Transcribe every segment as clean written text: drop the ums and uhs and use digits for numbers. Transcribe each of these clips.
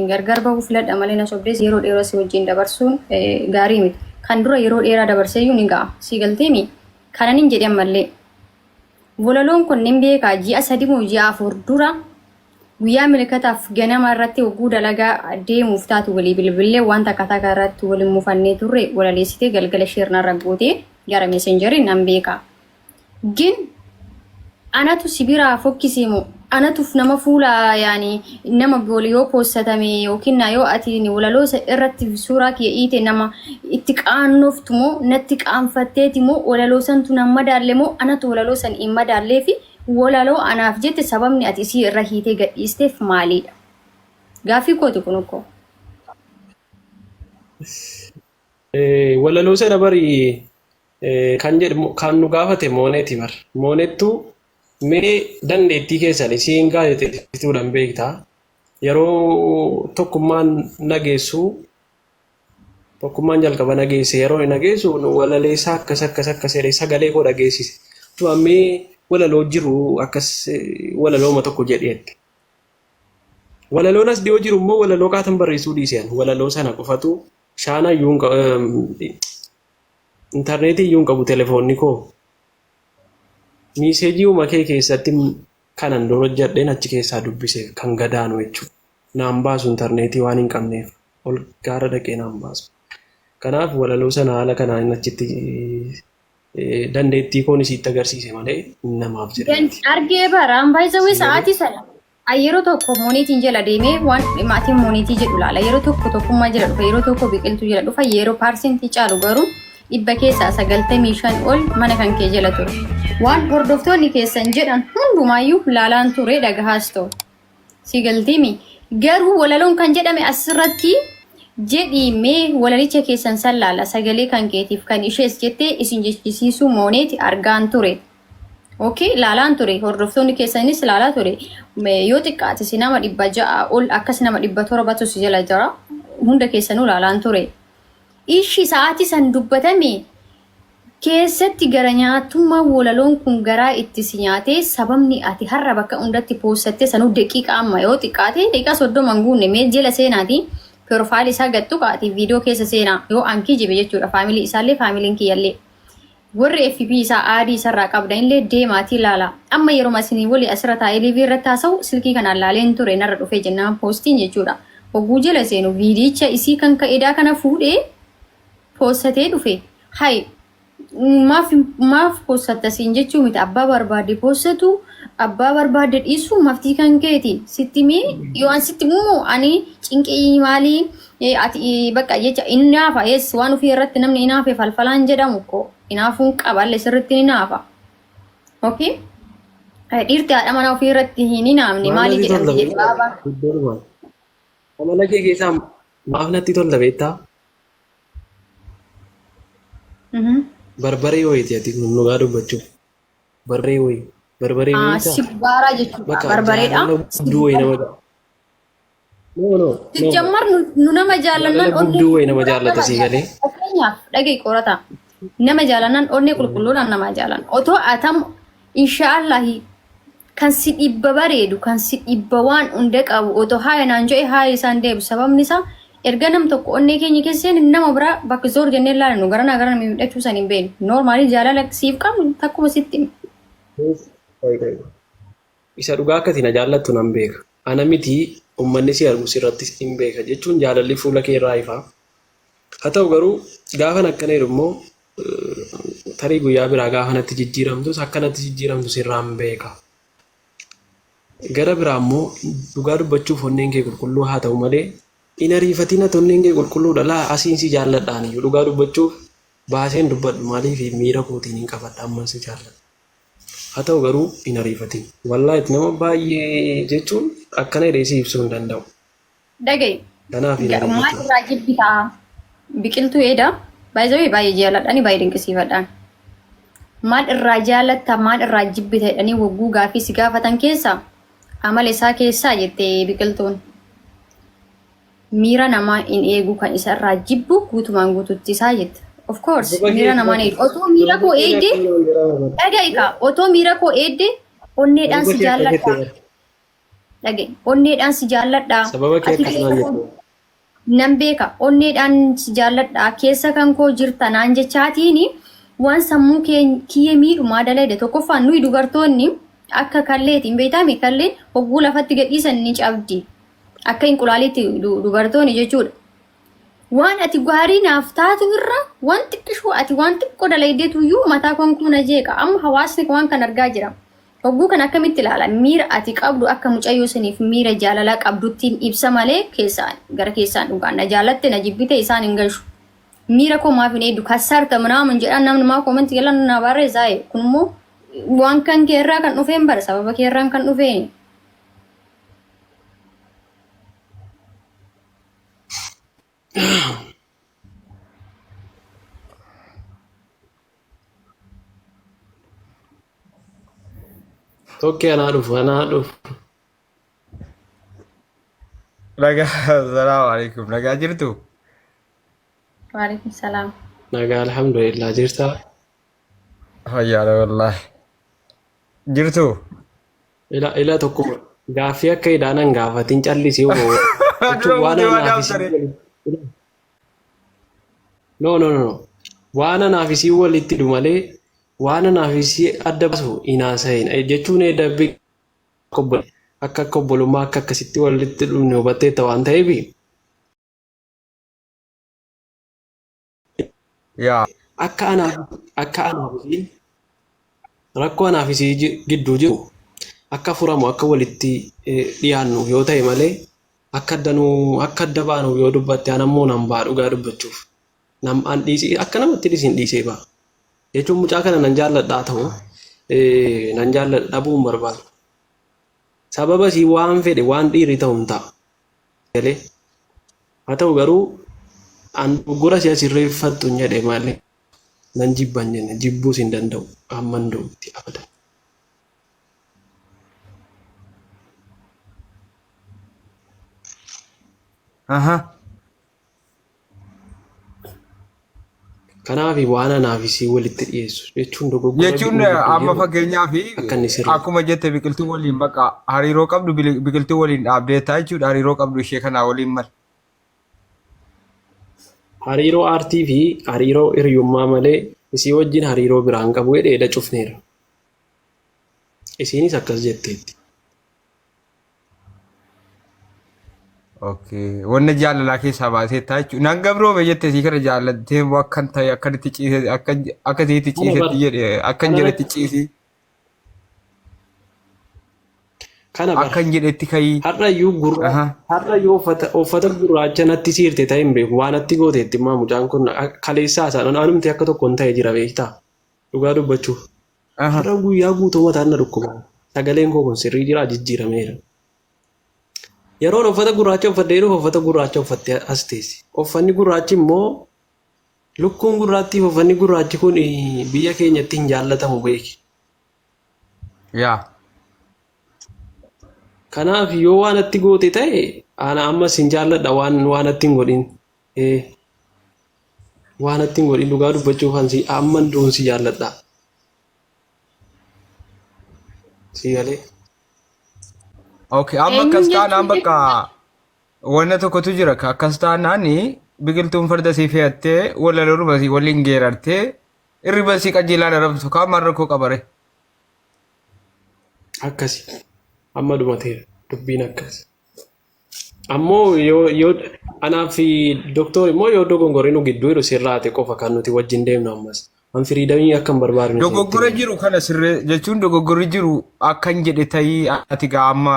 Gargar bahuu filadha malee na sobdees yeroo dheeraa si wajjin dabarsuun gaarii miti. Kan dura yeroo dheeraa dabarseeyyuu ni ga'a. Sii galteemi? Kananin jedhe ammallee. Wolaloon kun nin beekaa ji'a 3 moo ji'a 4 dura guyyaa milkataaf ganama irratti hogguu dalagaa deemuuf taatu walii bilbillee waan takka takka irratti waliin mufannee turre walaleessitee galgala sheer narra gootee gara messengerii nan beekaa. Gin anatu si biraa fokkisee moo anatuf nama fuula yaani nama wal yoo postatame yookiin na yoo ati walaloo isa irratti suuraa kiyya iite nama itti qaannoftu moo natti qaanfatteeti moo walaloo santu nan madaalle moo anatu walaloo san hin madaallee fi walaloo anaaf jette sababni ati isii irra hiitee gadhiisteef maaliidha? Gaaffii kooti kun ukkoo. Walaloo sana bari kan jedhu kan nu gaafate mooneeti bar. Moonettu mee dandeettii keessan isiin gaazexeessituudhaan beektaa. Yeroo tokkummaan nageessu tokkummaan jalqaba nageesse yeroo inni nageessu walaleessaa akkas akkas akkas jedhee sagalee koo dhageessise. Tuma mee walaloo jiru akkas walalooma tokko jedheetti. Walaloon as dhiyoo jiru immoo walaloo qaatan barreessuu dhiise ani. Walaloo sana qofatu shaana iyyuu hin Intarneetii iyyuu hin qabu telefoonni koo. Miiseejiiwuma kee keessatti kanan dura hojjedheen achi keessaa dubbise kan gadaanu jechuudha. Naan baasu intarneetii waan hin qabneef ol gaara dhaqee naan baasu. Kanaaf walaloo sana haala kanaan achitti dandeettii koon isiitti agarsiise malee namaaf jedhee miti. Argee bara an by the way Si galee? sa'aatii sana An yeroo tokko mooniitiin jala deemee waan maatiin mooniitii jedhu laala. Yeroo tokko tokkummaa jala dhufa, yeroo tokko biqiltuu jala dhufa, yeroo paarsentii caalu garuu dhibba keessaa 95 ol mana kan kee jala ture. Waan hordoftoonni keessan jedhan hundumaayyuu laalaan ture dhagahaas ture. Si galtiimi. Garuu walaloon kan jedhame asirratti jedhii mee walalicha keessan san laala sagalee kan keetiif kan ishees jettee isin jechisiisuu mooneeti argaan ture. Okay, laalaan ture. Hordoftoonni keessanis laalaa ture. Yoo xiqqaate si nama 600 ol akkas nama 700tu si jala jira. Hunda keessanuu laalaan ture. Ishi sa'aatii san dubbatame keessatti gara nyaatummaa walaloon kun garaa itti si nyaatee sababni ati har'a bakka hundatti poossattee sanuu daqiiqaa amma yoo xiqqaate daqiiqaa 30 hin guunne mee jala seenaati piroofaayilii isaa gad tuqaati viidiyoo keessa seenaa yoo an kijibe jechuudha faamilii isaallee faamiliin kiyyallee. Warri fb isaa aadii isarraa qabdanillee deemaatii laalaa. Amma yeroma isinii wali asirra taa'ee liivii irratti haasa'u silkii kanaan laaleen ture narra dhufee jennaan poostiin jechuudha. Hogguu jala seenu viidiyicha isii kan ka'edaa kana fuudhee poostatee dhufe. Hay maaf maaf poossatta siin jechuu miti abbaa barbaade poossatu abbaa barbaade dhiisu maftii kan keeti sitti mee yoo an sitti mumu ani cinqii maalii Ati bakka jecha inaafa yes waan ofii irratti namni inaafe falfalaan jedhamu ko inaafuun qaba illee sirriitti ni naafa. Okay? Dhiirti haadha mana ofii irratti hin inaafne Maal maali natti jedhamti tolta jedhe beektaa? baabaan. Dubbiidhuma. Amala kee keessaa maaf natti tolta beektaa? Barbaree wayiiti ati kun dhugaa dubbachuuf. Barbaree wayii. Barbaree beektaa? Sibbaaraa jechuudha. Bakka Barbareedha. jaalala gubduu wayii nama No, no, no. Sijjammar nu nama jaalannaan Jaalala onnee gubduu wayii nama qulqulluudhaan jaallata nama sii galee. jaallanna. Fakkeenyaaf dhaga'i qorataa. Nama jaalannaan onnee qulqulluudhaan nama jaalanna. Otoo atam inshaallahi kan si dhibba bareedu kan si dhibba waan hunda qabu otoo haaya naan jedhe haaya isaan deebisu. Sababni isaa erga nam tokko onnee keenya keessa seene nama biraa bakka zoor jennee ilaalannu garanaa garana miidhachuu san hin beeknu. Noormaalii jaalala siif qabnu takkuma sitti hima. Qoy, qoy. Isa dhugaa akka ati na jaallattu nan beeka. Ana mitii ummanni si argu sirratti in beeka jechuun jaalalli fuula kee irraa ifa. Haa ta'u garuu gaafan akkana jedhu immoo tarii guyyaa biraa gaafa natti jijjiiramtus akka natti jijjiiramtu sirraan beeka. Gara biraa immoo dhugaa dubbachuuf onneen kee qulqulluu haa ta'u malee hin ariifatin ati onneen kee qulqulluudha laa asiin si jaalladha aniyyuu dhugaa dubbachuuf baaseen dubbadhu maaliif miira kootiin hin qabadha amman si jaalladha. Haa ta'u garuu hin ariifatin. Wallaahi ati nama baay'ee jechuun akkana jedhee si ibsuu hin danda'u. Dhaga'i. Kanaaf hin Maal ariifatin. irraa jibbitaa? Biqiltuu eeda. By the way baay'ee jaaladhani baay'ee dinqisiifadhaan. Maal irraa jaalatta maal irraa jibbita jedhanii wagguu gaaffii si gaafatan keessaa amala isaa keessaa jette biqiltuun. Miira namaa hin eegu kan isa irraa jibbu guutumaan guututti isaa jette. Of course Sababa miira kee namaa hin eegu. Otoo miira sababa koo kee eegde akka naan jedhama bara. dhaga'i kaa otoo miira koo eegde onneedhaan Sababa si kee akka jaalladha. jette bara. Dhaga'i. Onneedhaan si jaalladha. Sababa kee Ati akkas naan jettu. Nan beeka. Onneedhaan si jaalladha. Keessa kan koo jirta naan jechaatiin waan sammuu kiyya miidhu maa dalayda. Tokkoffaan nuyi dubartoonni akka kalleeti hin beektaami kalleen hogguu lafatti gadhiisan ni cabdi. Akka inqulaaliitti dubartoonni jechuudha. Waan ati gaarii naaf taatu irra waan xiqqishuu ati waan xiqqoo dalaydeetu iyyuu mataa konkuu na jeeqa. Amma hawaasni waan kan argaa jira. Hogguu kan akkamitti ilaala? Miira ati qabdu akka mucayyoo saniif miira jaalalaa qabduttiin ibsa malee keessaan gara keessaan dhugaan na jaalatte na jibbite isaan hin galchu. Miira koo maaf hin eeddu kassarta minaamin jedhaan namni maa koomanti jala na barreessaa kun immoo waan kan kee irraa kan dhufeen bara sababa kee irraan kan dhufeen. Tokkee anaa dhufu anaa dhufu. Nagaa, salaamu alaikum. Nagaa jirtu? Waalaikum salaam. Nagaa alhamdulillah jirtaa. Fayyaadha wallaahi. Jirtu? Ila ila tokko gaaffii akka hidhaanan gaafatin callisii hoo Dura jechuun waan buutee waa anaaf isii dhaabtare. walitti no no no no waan anaaf isii walitti hidhu malee waan anaaf isii adda baasu hin haasayin jechuun dabbi akka akka obbolummaa akka akkasitti walitti dhufne hubatteetta waan ta'eef Yaa. Akka anaaf akka anaaf isiin rakkoo anaaf isii gidduu jiru akka furamu akka walitti dhiyaannu yoo ta'e malee akka adda nuu akka adda baanu yoo dubbatte an ammoo nan ba'a dhugaa dubbachuuf. Nam an dhiisii akka namatti dhiisin dhiisee ba'a. Jechuun mucaa kana nan jaalladhaa ta'u nan jaalladha dhabuu hin barbaadu. Sababa isii waan fedhe waan dhiirri ta'u hin ta'a. Galee. Haa ta'u garuu an dogoggora si'a sirreeffattu hin jedhe malee nan jibba hin jenne jibbuus hin danda'u hamman du'utti abadan. Aha. Kanaaf waan anaaf isii walitti dhiyeessu jechuun dogoggora Jechuun nu gidduu amma jiru fakkeenyaaf akka inni sirreessu. akkuma jette biqiltuu waliin bakka hariiroo qabdu biqiltuu waliin dhaabdeettaa jechuudha hariiroo qabdu ishee kanaa waliin mal. Hariiroo aartii fi hariiroo hiriyummaa malee isii wajjin hariiroo biraan qabu jedhee eda cufneera. Isiinis akkas jetteetti. Okay. Wanna jaalalaa keessaa baaseettaa jechuudha. Nan gabroome jette sii kana jaallattee immoo akkan ta'e akkanitti ciise akka akka isiitti Kana bar ciisetti jedhe akkan kana jedhetti ciisi kana bar akkan jedhetti ka'ii. har'a iyyuu gurra Aha. har'a iyyuu uffata uffata gurraacha natti siirte ta'e hin beeku waan natti gooteetti immoo mucaan kun kaleessaa isaan anumti akka tokko hin ta'e jira beektaa dhugaa dubbachuuf. Aha. Har'a guyyaa guutuu mataan na dhukkuba. Sagaleen koo kun sirrii jiraa jijjiirameera. Yeroon uffata gurraacha uffadhee dhufu uffata gurraacha uffattee as teessi. Uffanni gurraachi immoo lukkuun gurraattii fi uffanni gurraachi kun biyya keenyatti hin jaallatamu beeki. Yaa. Kanaaf yoo waan natti goote ta'e ana ammas hin jaalladha waan waan natti hin godhin. Ee waan natti hin godhin dhugaa dubbachuuf ansi amman du'uun si jaalladha. Si galee. Okay, amma Eenyuun akkas taanaan jechuun bakka wanna tokkotu jira ka akkas taanaan biqiltuun farda sii fe'attee walaloonuma sii waliin geerartee irriba sii qajeelaan arabsu kaan maal rakkoo qabare. Akkasi. Amma dhumateera. Dubbiin akkas. Ammoo yoo yoo anaa fi doktor immoo yoo dogongorri nu gidduu jiru sirraate qofa kan nuti wajjin deemnu ammas. An firiidamii akka hin barbaadne isinitti Dogoggora hima. jiru kana sirree jechuun dogoggorri jiru akkan jedhe ta'ii ati gaa amma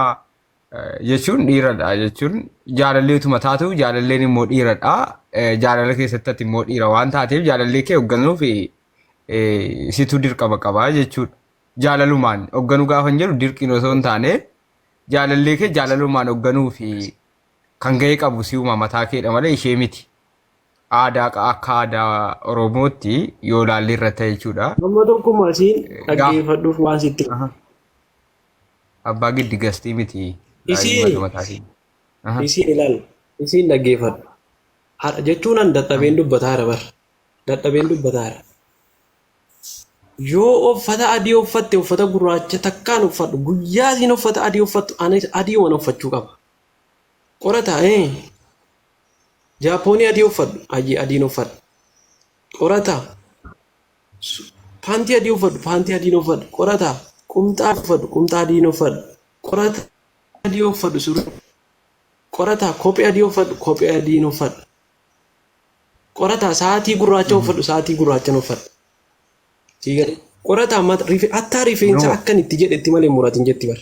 jechuun dhiiradha jechuun jaalalleetuma taatu jaalalleen immoo dhiiradha jaalala keessatti ati immoo dhiira waan taateef jaalallee kee hoogganuuf situ dirqama qaba jechuudha. Jaalalumaan hoogganuu gaafa hin jedhu dirqiin osoo hin taane jaalallee kee jaalalumaan hoogganuu fi kan gahee qabu si'uma mataa keedha malee ishee miti. Aadaa akka aadaa Oromootti yoo ilaalle irra ta'e jechuudha. Amma tokkuma asiin Gaaf dhaggeeffadhuuf waan sitti Aha. Abbaa giddi gastii miti. Daa'imni isiin mata mataa keenya. Aha. isiin ilaal isiin dhaggeeffadhu. Jechuun an dadhabeen dubbataara bar. Dadhabeen dubbataara. Yoo uffata adii uffatte uffata gurraacha takkaan uffadhu. Guyyaa isiin uffata adii uffattu anis adii waan uffachuu qaba. Qorataa ee. Jaapoonii adii uffadhu. Ayyee adiin uffadha. Qorataa. Paantii adii uffadhu. Paantii adiin uffadhu. Qorataa. Qumxaa uffadhu. Qumxaa adiin uffadhu. Qorataa adii uffadhu. Surree. Qorataa kophee adii uffadhu. Kophee adiin uffadhu. Qorataa sa'aatii gurraacha uffadhu. Sa'aatii gurraachan uffadha. Sii galee. Qorataa mata rife hattaa rifeensa No. akkan itti jedhetti malee hin muratin jetti bar.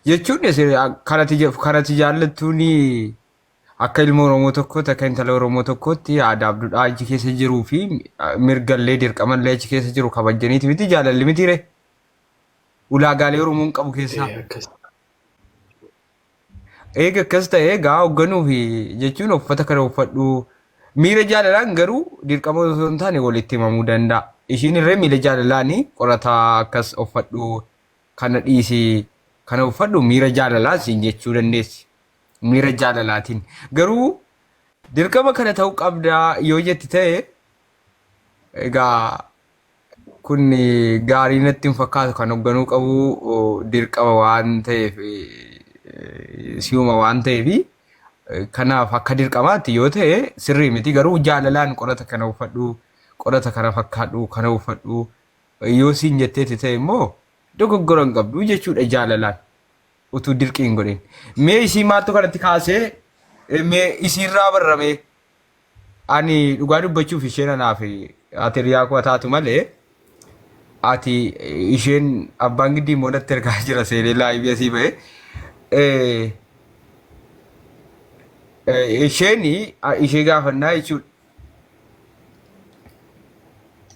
Jechuun isin kanati kanati jaallattuun akka ilma Oromoo tokkootti akka intala Oromoo tokkootti aadaaf duudhaa achi keessa jiruu fi mirgallee dirqamallee achi keessa jiru kabajjaniiti miti jaalalli miti ree. Ulaagaalee Oromoon qabu keessaa. Ee akkas. Eega akkas ta'e egaa hoogganuu fi jechuun uffata kana uffadhu miira jaalalaan garuu dirqama osoo hin taane walitti himamuu danda'a. Ishiin irree miira jaalalaan qorataa akkas uffadhu kana dhiisi kana uffadhu miira jaalalaan siin jechuu dandeessi. Miira jaalalaatiin. Garuu dirqama kana ta'uu qabdaa yoo jetti ta'e egaa kun gaarii natti hin fakkaatu kan hoogganuu qabu dirqama waan ta'eef si'uma waan ta'eef kanaaf akka dirqamaatti yoo ta'e sirrii miti garuu jaalalaan qorata kana uffadhu qorata kana fakkaadhu kana uffadhu yoo siin jetteeti ta'e immoo dogoggora hin qabdu jechuudha jaalalaan utuu dirqii hin godhin. Mee isii maaltu kanatti kaasee mee isiirraa barramee ani dhugaa dubbachuuf isheen anaaf ati hiriyaa koo taatu malee ati isheen abbaan giddii immoo natti ergaa jira seenee live asii ba'e. Isheen ishee gaafannaa jechuudha.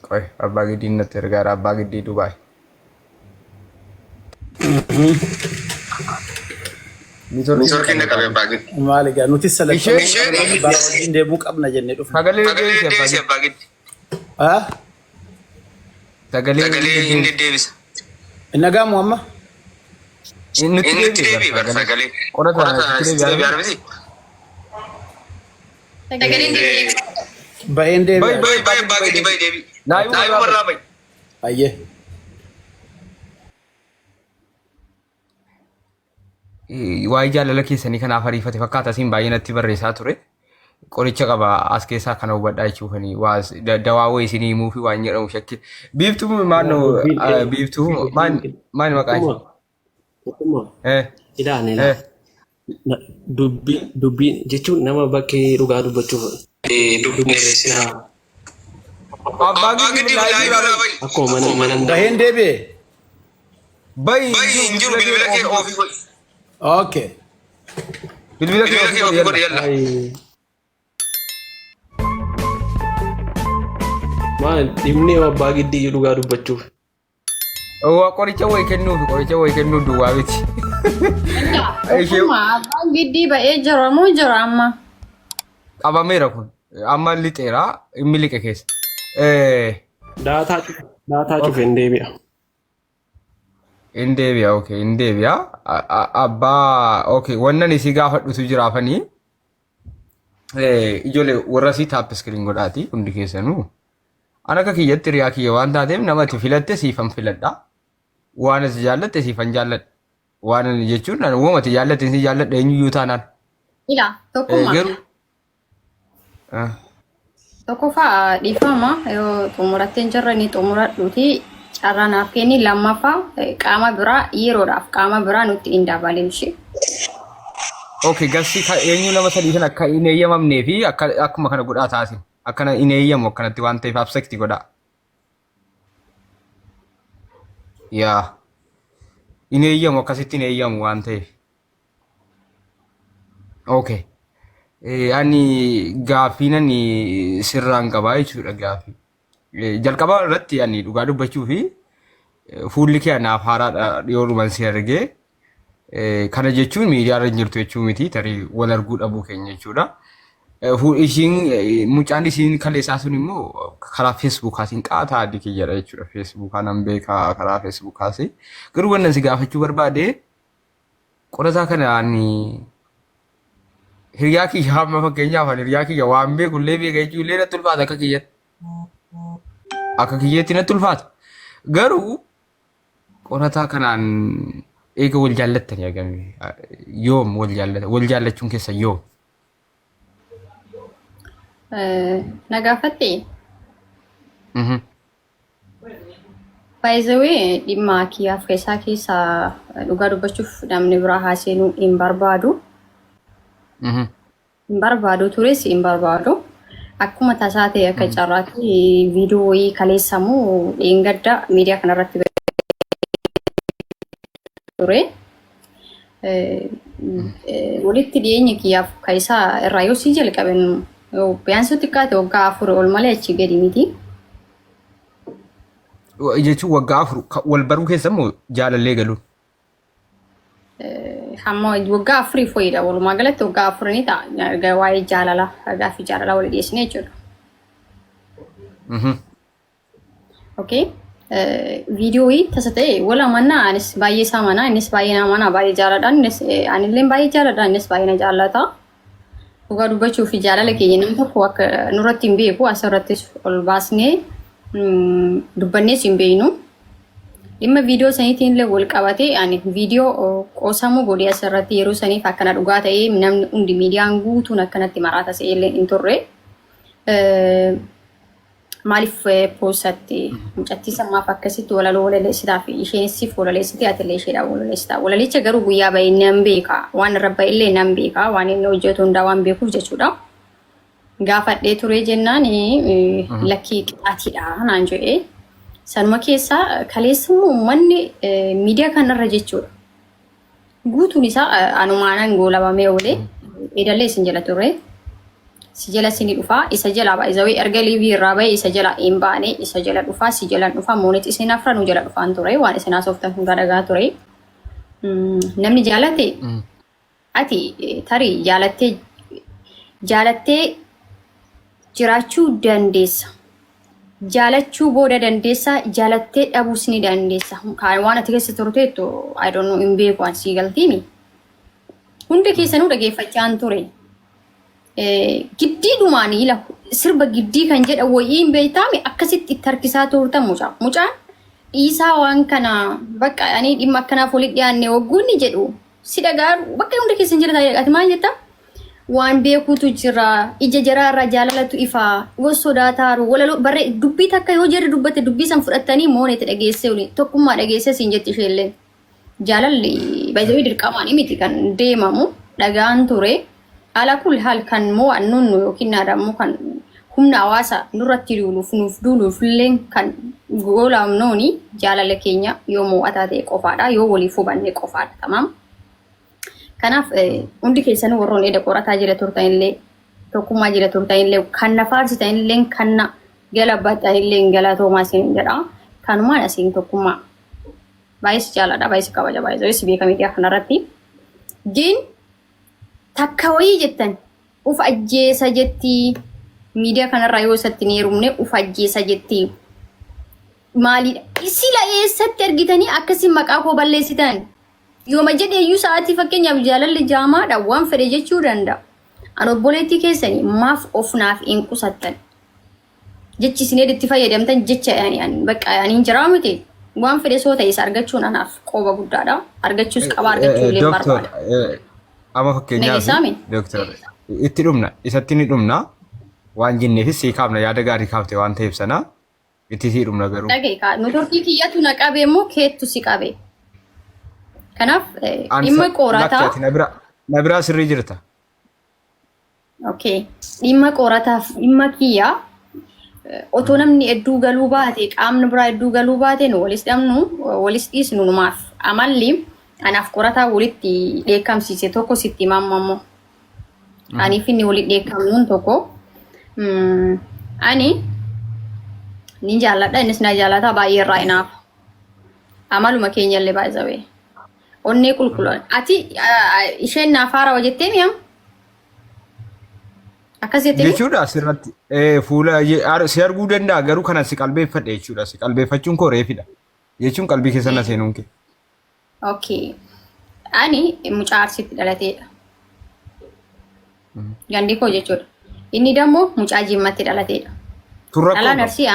Qoy abbaa giddiin natti ergaara abbaa giddii Dubaay. Niitoorkiin na qabe abbaa giddi. Maali egaa nuti Isheen salaxxanee bara wajjin deemuu qabna jennee dhufne. sagalee Sagalee deebisi abbaa deddeebisi giddi. abbaa giddi. Ah? Sagalee Sagalee hin deddeebisi. deddeebisa. Hin dhaga'amu amma? Nutti Inni nutti deebi'i deebi'i bar bar sagalee. sagalee. Qorata Qorata sitti sitti deebi'aa deebi'aa miti. miti. Sagaleen deebi'e. Baheen Bayi deebi'a. bayi Bayi bayi abbaa bayi giddi deebi'i. bayi deebi'i. Laayivuma Laayivuma irraa bayi. irraa bayi. Ayyee. Waa'ee jaalala keessanii kanaaf ariifate fakkaata asiin baay'ee natti barreessaa ture. Qoricha qaba as keessaa kana hubadhaa jechuufani waa dawaa wayii isinii himuu fi waan jedhamu shakki. Biiftuu maannoo Dubbiin biiftuu maal maal maqaan ishee? Tokkummaa tokkummaa Eh ilaali ilaali. eh Dubbiin dubbiin jechuun nama bakkee dhugaa dubbachuuf dubbii barreessinaa Abbaa Abbaa giddi giddi live live irraa irraa bayi. bayi. akkuma mana mana Baheen deebi'e. Bayi Bayi hin hin jiru jiru bilbila bilbila kee kee off off godhi. godhi. Okay. Bilbila kee Bilbila off kee godhi off godhi yalla. yalla. Ay, maal dhimni abbaa giddii dhugaa dubbachuuf. Waa qoricha wayi kennuufi qoricha wayi kennuu duwwaa miti. Ishee Tokkummaa abbaan giddii ba'ee jira moo jira amma? qabameera kun amma lixeera inni liqe keessa. Eh, Daataa cufe daataa cufe hin deebi'a. Hin deebi'a okay hin deebi'a. Abbaa okay wannan isii gaafadhutu jiraafanii ijoollee warra isii tap screen godhaati hundi keessanuu. An akka kiyyatti hiriyaa kiyya waan taateef nama ati filatte siifan filadha. Waan ati jaallatte siifan jaalladha. Waan ani jechuun ani uumama ati jaallatte si jaalladha eenyuyyuu taanaan. Ila tokkummaa. Garuu Tokkoffaa dhiifama yoo xumurattee hin jirre ni xumuradhuuti carraa naaf kenni. Lammaffaa qaama biraa yeroodhaaf qaama biraa nutti hin dabalin ishee. Okay, gassi eenyu nama sadii sana akka hin eeyyamamnee fi akka akkuma kana godhaa taasin. Akkana hin eeyyamu akkanatti waan ta'eef absekti godhaa. Yaa. Hin eeyyamu akkasitti hin eeyyamu waan ta'eef. Okay. Ani gaaffii nani sirraan qabaa jechuudha gaaffii. Jalqaba irratti ani dhugaa dubbachuu fi fuulli kee anaaf haaraadha dhiyoodhuman si argee. Kana jechuun miidiyaa irra hin jirtu jechuu miti tarii wal arguu dhabuu keenya jechuudha. Ishiin mucaan ishiin kaleessaa sun immoo karaa feesbuukaatiin qaataa adii kiyyadha jechuudha. Feesbuukaa nan beekaa karaa feesbuukaasi. Garuu wannan si gaafachuu barbaade qorataa kana ani hiriyaa kiyya hamma fakkeenyaaf ani hiriyaa kiyya waan beeku illee beeka jechuu illee natti ulfaata akka kiyyatti. Akka kiyyeetti natti ulfaata. Garuu qorataa kanaan eega wal jaallattanii hagamii yoom wal jaallata wal jaallachuun keessa yoom? Na gaafatte? Mhm. By the way, dhimma kiyyaaf keessaa keessaa dhugaa dubbachuuf namni biraa haaseenuu hin barbaadu. Hin barbaadu tures hin barbaadu. Akkuma tasaa ta'e akka carraatti viidiyoo wayii kaleessamuu dheengadda miidiyaa kanarratti ture. Walitti dhiyeenya kiyyaaf keessaa irraa yoo si jalqabe biyyaansu xiqqaate waggaa 4 ol malee achi gadi miti. Jechuun waggaa 4 wal baruu keessa immoo jaalallee galuun. Hamma waggaa 4 foyidha. Walumaa galatti waggaa 4 ni ta'a. Erga waa'ee jaalalaa gaaffii jaalalaa wal dhiyeessine jechuudha. Okay. Viidiyoo wayii tasa ta'e wal amanaa, anis baay'ee isaa amanaa, innis baay'ee na amanaa, baay'ee jaaladha, innis anillee baay'ee jaaladha, innis baay'ee na jaallata. Dhugaa dubbachuu fi jaalala keenya namni tokko akka nurratti hin beeku, asirrattis ol baasnee dubbannees hin beeknu. Dhimma viidiyoo saniitiin illee wal qabatee ani viidiyoo qoosamuu godhee asirratti yeroo saniif akkana dhugaa ta'ee namni hundi miidiyaan guutuun akkanatti maraata se'ee illee hin turre. Maaliif poosatti mucattii sammaaf akkasitti walaloo walaleessitaa fi isheenis siif walaleessitee ati illee isheedhaaf walaleessitaa. Walalicha garuu guyyaa ba'e nan beeka. Waan irra ba'e illee nan beeka. Waan inni hojjetu hundaa waan beekuuf jechuudha. Gaafadhee turee jennaan lakkii qixaatiidha naan jedhee. Sanuma keessaa kaleessa immoo uummanni miidiyaa kanarra jechuudha. Guutuun isaa anumaanan goolabamee oolee edallee isin jala turre. Si jala sini dhufaa isa jala baay'ee erga liivii irraa ba'e isa jala hin baane, isa jala dhufaa, si jalan dhufaa, moonet isin afranuu jala dhufaan ture, waan isin haasoftan hundaa dhagaa ture. Namni jaalate ati tarii jaalattee jaalattee jiraachuu dandeessa. Jaalachuu booda dandeessa, jaalattee dhabuus ni dandeessa. Kan waan ati keessa turteettu I don't know, hin beeku an sii galtiimi. Hundi keessanuu dhageeffachaan ture. Giddiidhumaan ila sirba giddii kan jedhan wayii hin beektaami, akkasitti itti harkisaa turtan mucaa. Mucaan dhiisaa waan kana bakka ani dhimma akkanaaf walitti dhiyaanne waggoonni jedhu si dhagaa bakka hunda keessan jira taa'ee ati maal jettaa? Waan beekuutu jira, ija jaraa irraa jaalalatu ifaa, yoo sodaataaru walaloo barree dubbii takka yoo jarri dubbatte dubbii san fudhattanii mooneeti dhageessee waliin tokkummaa dhageessee siin jetti isheellee. Jaalalli baay'ee dirqamaan miti kan deemamu dhagaan ture. Ala kul haal kan mo'annuun nu yookiin naadammoo kan humna hawaasa nurratti duuluuf nuuf duuluuf illee kan goolaamnooni jaalala keenya yoo mo'ataa ta'e qofaadha, yoo waliif hubanne qofaadha, tamaam. Kanaaf hundi keessanuu warroon eda qorataa jira turtan illee, tokkummaa jira turtan illee, kan na faarsitan illee, kan na galabbatan illee galatoomaa isin jedha. Kanumaan asiin tokkummaa baay'ee si jaaladha, baay'ee si kabaja, baay'ee si beeka miidiyaa kanarratti. Gin takka wayii jettan uf ajjeesa jetti, miidiyaa kanarraa yoo isatti hin heerumne uf ajjeesa jetti. Maalidha? Sila eessatti argitanii akkasii maqaa koo balleessitan? Yooma jedhe iyyuu sa'aatii fakkeenyaaf jaalalli jaamaadha, waan fedhe jechuu danda'a. An obboleettii keessanii maaf of naaf hin qusattan? Jechi isin itti fayyadamtan jecha ani ani bakka ani hin jiraa miti. Waan fedhe soo ta'e isa argachuun anaaf qooba guddaadha. Argachuus qaba, argachuu illee Dooktor, barbaada. amma fakkeenyaaf Nageessaami? dooktor itti dhumna, isatti ni dhumna waan jenneefis sii kaafna, yaada gaarii kaafte waan ta'eef sana itti sii dhumna garuu. Dhaga'i kaa nutorkii kiyyatu na qabe immoo keettu si qabe. Kanaaf dhimma Lakki qorataa ati na biraa sirrii jirta. Okay. Dhimma qorataaf dhimma kiyyaa otoo namni hedduu galuu baate, qaamni biraa hedduu galuu baate, nu walis dhabnu walis dhiisnu numaaf amalli anaaf qorataa walitti dheekkamsiise tokko sitti himamma immoo. Aniif inni walitti dheekkamnuun tokko ani ni jaalladha, innis na jaallata, baay'ee irraa hinaafa. Amaluma keenya illee baay'isawee. Onnee qulqulluu. Ati isheen naaf haarawa jettee mi'am? Akkas jettee? Jechuudha asirratti fuula si arguu danda'a garuu kana si qalbeeffadhe jechuudha. Si qalbeeffachuun koo reefidha. Jechuun qalbii keessa na seenuun kee. Okay. Ani mucaa Arsiitti dhalateedha. Gandi koo jechuudha. Inni dammoo mucaa Jimmatti dhalateedha. Tun rakkoo Dhalaan qaba. Arsii.